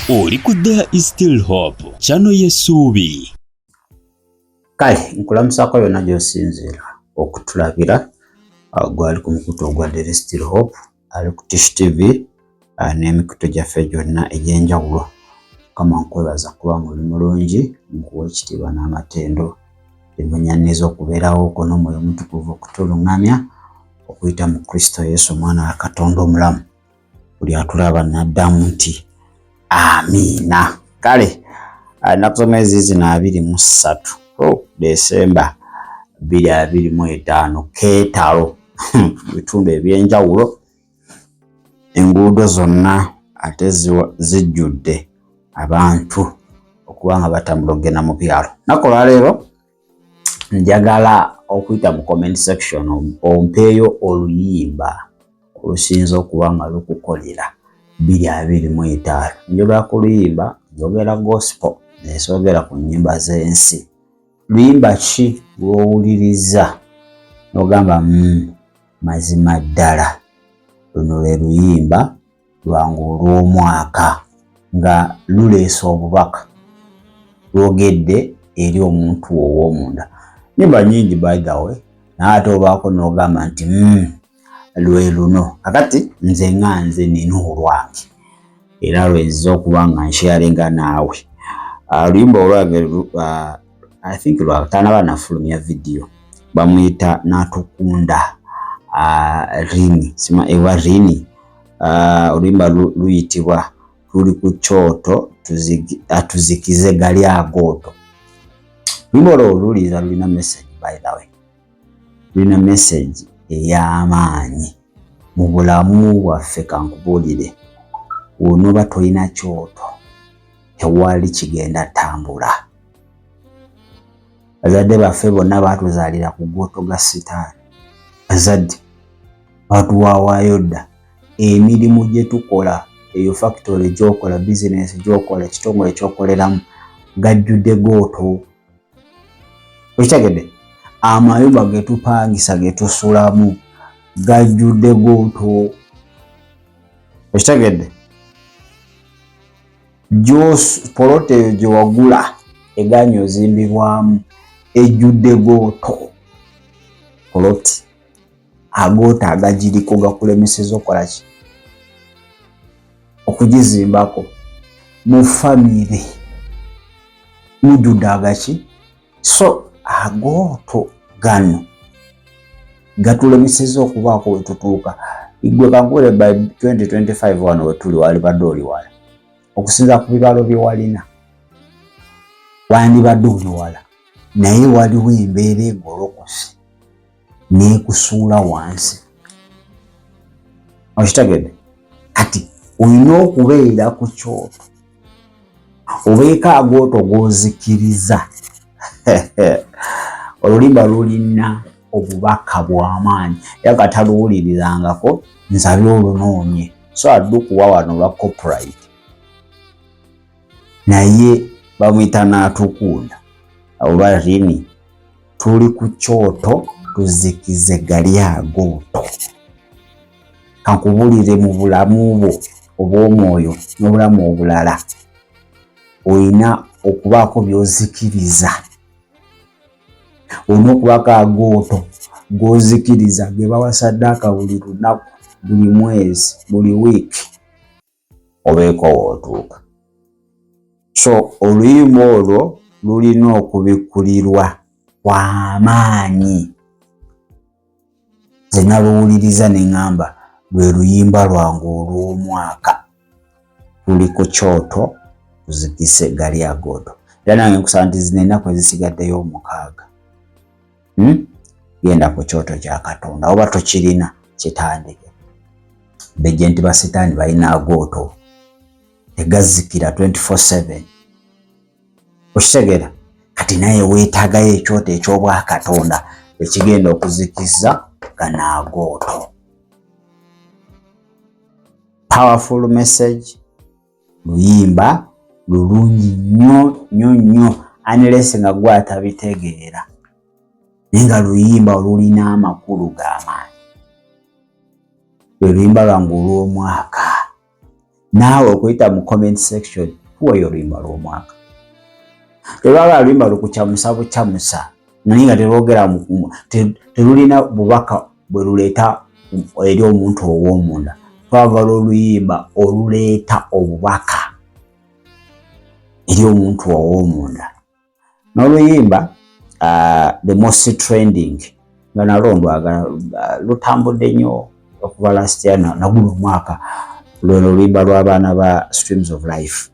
Oli ku There is Still Hope, channel y'essuubi. Kale nkulamusaako yonna gy'osinziira okutulabira. Gwali ku mukutu ogwa There is Still Hope, ali ku Tish TV n'emikutu gyaffe gyonna egy'enjawulo. Mukama, nkwebaza kubanga oli mulungi, nkuwa ekitiibwa n'amatendo. Ebonyaniriza okubeerawo okwo n'Omwoyo Omutukuvu okutuluŋŋamya okuyita mu Kristo Yesu, omwana wa Katonda omulamu. Buli atulaba n'addamu nti amiina. Kale ennaku z'omwezi zino 23, oh, Desemba 2025, keetalo mu bitundu ebyenjawulo. Enguudo zonna ate zijjudde abantu okuba nga batambula okugenda mu byalo. Nnaku olwaleero njagala okuyita mu comment section ompeeyo oluyimba olusinza okuba nga lukukolera 2025. Njogera ku luyimba, njogera gospel, nesoogera ku nnyimba z'ensi. Luyimba ki lw'owuliriza n'ogamba, mazima ddala luno lwe luyimba lwange olw'omwaka," nga luleese obubaka, lwogedde eri omuntu ow'omunda? Nyimba nyingi, by the way, naye ate obaako n'ogamba nti, lwe luno." Kakati nze nga nze nina olwange, era lwenziza okuba nga nsharinga naawe. Oluyimba olwange, I think lwatanaba nafulumya vidiyo, bamuyita Natukunda Rini, sima ewa Rini. Oluyimba luyitibwa "Tuli ku Kyoto Tuzikize Gali Agooto." Oluyimba olwo oluwuliriza, lulina message. By the way, lulina message ey'amaanyi mu bulamu bwaffe. Kankubuulire, bw'onooba tolina kyoto, tewali kigenda tambula. Bazadde baffe bonna baatuzaalira ku gooto ga sitaani. Bazadde batuwaawaayo dda. Emirimu gye tukola, eyo factory gy'okola, bizinesi gy'okola, ekitongole ky'okoleramu, gajjudde gooto. Okitegedde? Amayumba ge tupangisa, ge tusulamu, gajjudde gooto. Okitegedde? Poloti eyo gye wagula eganye ozimbibwamu ejjudde gooto. Poloti agooto agagiriko gakulemeseza okukola ki? Okugizimbako. Mu famire mujjudde agaki? So agooto gano gatulemeseza okubaako we tutuuka. Gwe kankule, by 2025 wano wetuli, walibadde oli wala okusinza ku bibalo bye walina, wandibadde oli wala, naye waliwo embeera egolokose n'ekusuula wansi. Okitegedde? Kati olina okubeera ku kyoto, obeeko agooto g'ozikiriza. Oluyimba lulina obubaka bw'amaanyi, era kataluwulirizangako, nsabye olunoonye. So addukuwa wano lwa copyright, naye bamuyita Naatukunda oba Rini, "Tuli ku Kyoto Tuzikize Gali Agooto." Kankubulire, mu bulamu bwo obw'omwoyo n'obulamu obulala, olina okubaako by'ozikiriza, olina okubaako agooto g'ozikiriza ge bawa saddaaka buli lunaku, buli mwezi, buli wiiki, obeeko wootuuka. So oluyimba olwo lulina okubikkulirwa kw'amaanyi. Nze naluwuliriza ne ŋŋamba, lwe luyimba lwange olw'omwaka, "Tuli ku Kyoto Tuzikise Gali Agooto." Era nange nkusaba nti zino ennaku ezisigaddeyo 6, Genda ku kyoto kya Katonda, oba tokirina kitandike. Bejenti ba sitaani balina agooto tegazikira 24/7. Okitegeera? Kati naye weetaagayo ekyoto eky'obwakatonda ekigenda okuzikiza gano agooto. Powerful message, luyimba lulungi nnyo nnyo nnyo, unless nga gwe atabitegeera, naye nga luyimba olulina amakulu g'amaanyi. Lwe luyimba lwange olw'omwaka. Naawe okuyita mu comment section tuweyo oluyimba lw'omwaka. Telwagala luyimba lukukyamusa bukyamusa naye nga terwogera, terulina bubaka bwe luleeta eri omuntu ow'omunda. Twagala oluyimba oluleeta obubaka eri omuntu ow'omunda. N'oluyimba the most trending nga nalwo ndwagala, lutambudde nnyo okuva last year naguno omwaka, lweno oluyimba lw'abaana ba Streams of Life.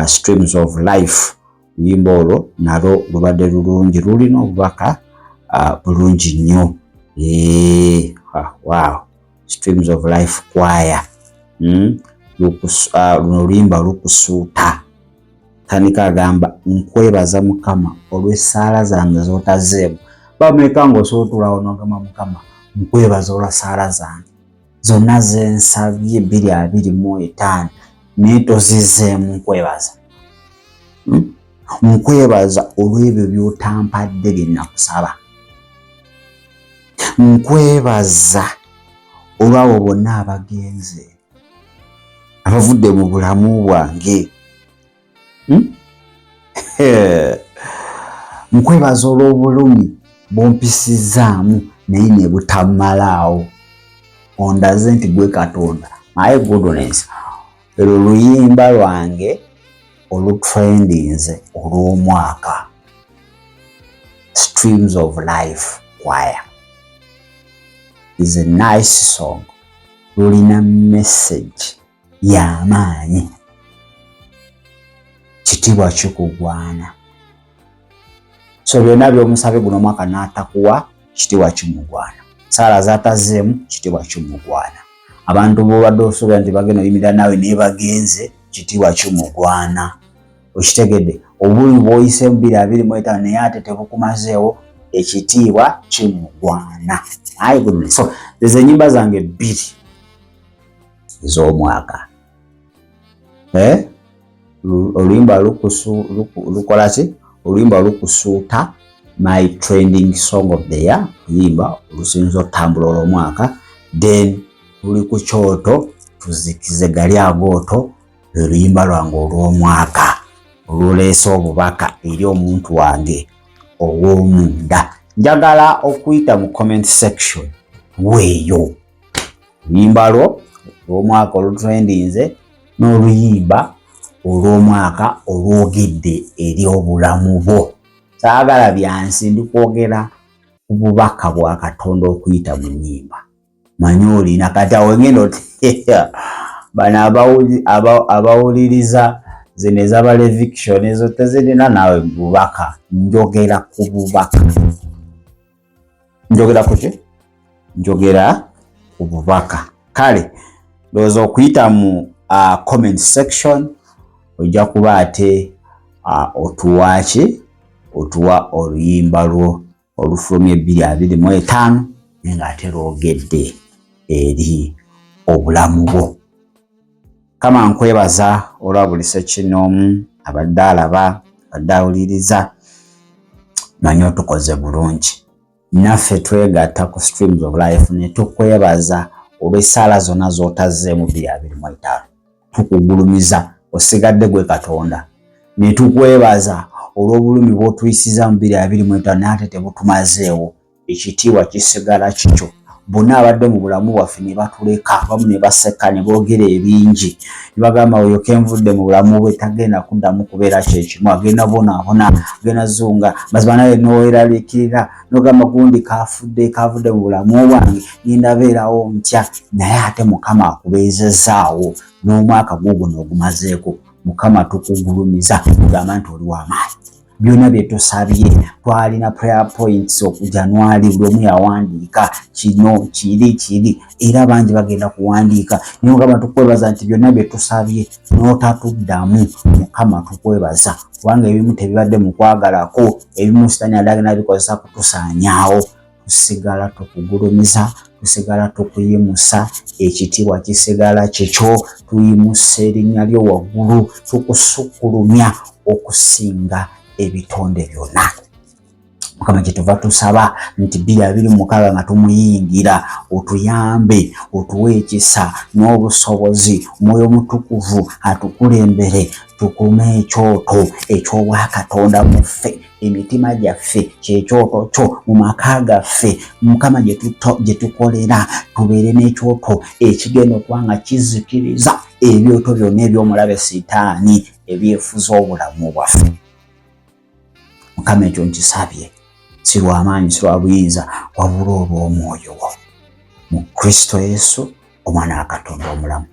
Streams of Life, luyimba olwo nalwo lubadde lulungi, lulina obubaka bulungi nnyo. Wow, Streams of Life Choir. Luno oluyimba lukusuuta. Tandika agamba, "Nkwebaza Mukama olw'essaala zange z'otazeemu." Bameka ng'osobola n'ogamba, "Mukama, nkwebaza olwa ssaala zange zonna zensabye 2025 naye tozizeemu. Nkwebaza, Nkwebaza olw'ebyo by'otampadde bye nakusaba. Nkwebaza olw'abo bonna abagenze, abavudde mu bulamu bwange. Nkwebaza olw'obulumi bwompisizaamu naye ne butammalaawo. Ondaze nti gwe Katonda." My goodness, olwo luyimba lwange olutrendinze olw'omwaka, Streams of Life Choir, is a nice song, lulina message y'amaanyi. Kitiibwa kikugwana. So byonna by'omusabe guno omwaka n'atakuwa, kitiibwa kimugwana. Saala zatazeemu, kitiibwa kimugwana. Abantu bobadde osuubira nti bagenda oyimirira naawe naye bagenze, kitiibwa kimugwana. Okitegedde? Obulumi bw'oyiseemu 2025 naye ate tebukumazeewo, ekitiibwa kimugwana. My goodness. So ezo ennyimba zange bbiri ez'omwaka. Eh? Oluyimba lukola ki? Oluyimba lukusuuta, my trending song of the year, oluyimba olusinza otambula olw'omwaka. Then luli ku kyoto, tuzikize gali agooto, lwe luyimba lwange olw'omwaka oluleese obubaka eri omuntu wange ow'omunda. Njagala okuyita mu comment section weeyo oluyimba lwo olw'omwaka olutrendinze n'oluyimba olw'omwaka olwogedde eri obulamu bwo. Saagala byansi, ndi kwogera ku bubaka bwa Katonda okuyita mu nnyimba. Manyi olina kati awo ngenda oti bano abawuliriza zino ez'abaleviction, ezo tezirina naawe bubaka. Njogera ku bubaka. Njogera ku ki? Njogera ku bubaka. Kale ndowooza okuyita mu comment section ojja kuba ate otuwa ki? Otuwa oluyimba lwo olufulumya 2025 naye ng'ate lwogedde eri obulamu bwo. Kama nkwebaza olwa buli ssekinnoomu abadde alaba, abadde awuliriza. Manyi otukoze bulungi. Naffe twegatta ku Streams of Life ne tukwebaza olw'essaala zonna z'otazzeemu 2025. Tukugulumiza, osigadde gwe Katonda. Ne tukwebaza olw'obulumi bw'otuyisiza mu 2025 naye ate tebutumazeewo. Ekitiibwa kisigala kikyo. Bonna abadde mu bulamu bwaffe ne batuleka, abamu ne baseka ne boogera ebingi ne bagamba, "Oyo kenvudde mu bulamu bwe tagenda kuddamu kubeera kyekimu, agenda bonaabona, agenda zunga." Mazima naye noweraliikirira nogamba, "Gundi kafudde, kavudde mu bulamu bwange, ngenda beerawo ntya?" Naye ate Mukama akubeezezaawo n'omwaka guguno ogumazeeko. Mukama tukugulumiza, tugamba nti oli w'amaanyi. Byonna bye tusabye, twalina prayer points oku January, buli omu yawandiika kino kiri kiri, era bangi bagenda kuwandiika. Naye Mukama tukwebaza nti byonna bye tusabye n'otatuddamu. Mukama tukwebaza kubanga ebimu tebibadde mu kwagalako, ebimu Sitaani adagenda bikozesa kutusaanyaawo. Tusigala tukugulumiza, tusigala tukuyimusa, ekitiibwa kisigala kikyo. Tuyimusa erinnya lyo waggulu, tukusukkulumya okusinga ebitonde byonna. Mukama, kyetuva tusaba nti 2026 nga tumuyingira, otuyambe, otuwe ekisa n'obusobozi, Omwoyo Omutukuvu atukulembere, tukume ekyoto eky'obwakatonda mu ffe. Emitima gyaffe kyekyoto kyo, mu maka gaffe, Mukama, gye tukolera, tubeere n'ekyoto ekigenda okuba nga kizikiriza ebyoto byonna eby'omulabe Sitaani ebyefuza obulamu bwaffe. Mukama, ekyo nkisabye si lw'amaanyi, si lwa buyinza, wabula olw'omwoyo wo mu Kristo Yesu, omwana wa Katonda omulamu.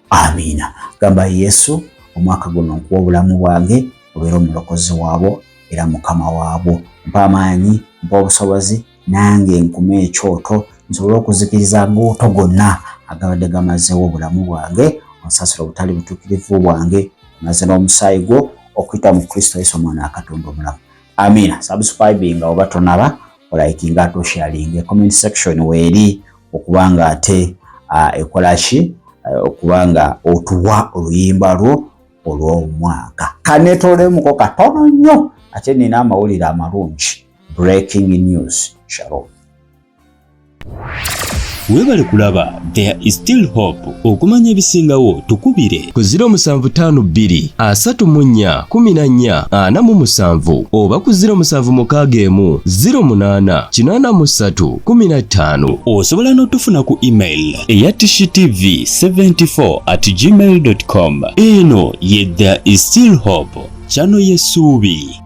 Amiina. Gamba Yesu, omwaka guno nkuwa obulamu bwange, obeera omulokozi waabwo era Mukama waabwo. Mpa amaanyi, mpa obusobozi, nange nkume ekyoto nsobole okuzikiriza agooto gonna agabadde gamazeewo obulamu bwange. Onsasira obutali butuukirivu bwange, onaze n'omusaayi gwo okuyita mu Kristo Yesu, omwana wa Katonda omulamu. Amiina. Subscribinga oba tonaba, olikinga ate osharinge. Comment section weeri okubanga ate ekola ki, okubanga otuwa oluyimba lwo olw'omwaka. Kanetolemuko katono nnyo, ate nina amawulire amalungi, breaking news. Shalom. Weebale kulaba There Is Still Hope. Okumanya ebisingawo, tukubire ku 0752 34 14 47 oba ku 0761 08 83 15. Osobola n'otufuna ku email eya tishtv74@gmail com. Eno ye There Is Still Hope, channel y'essuubi.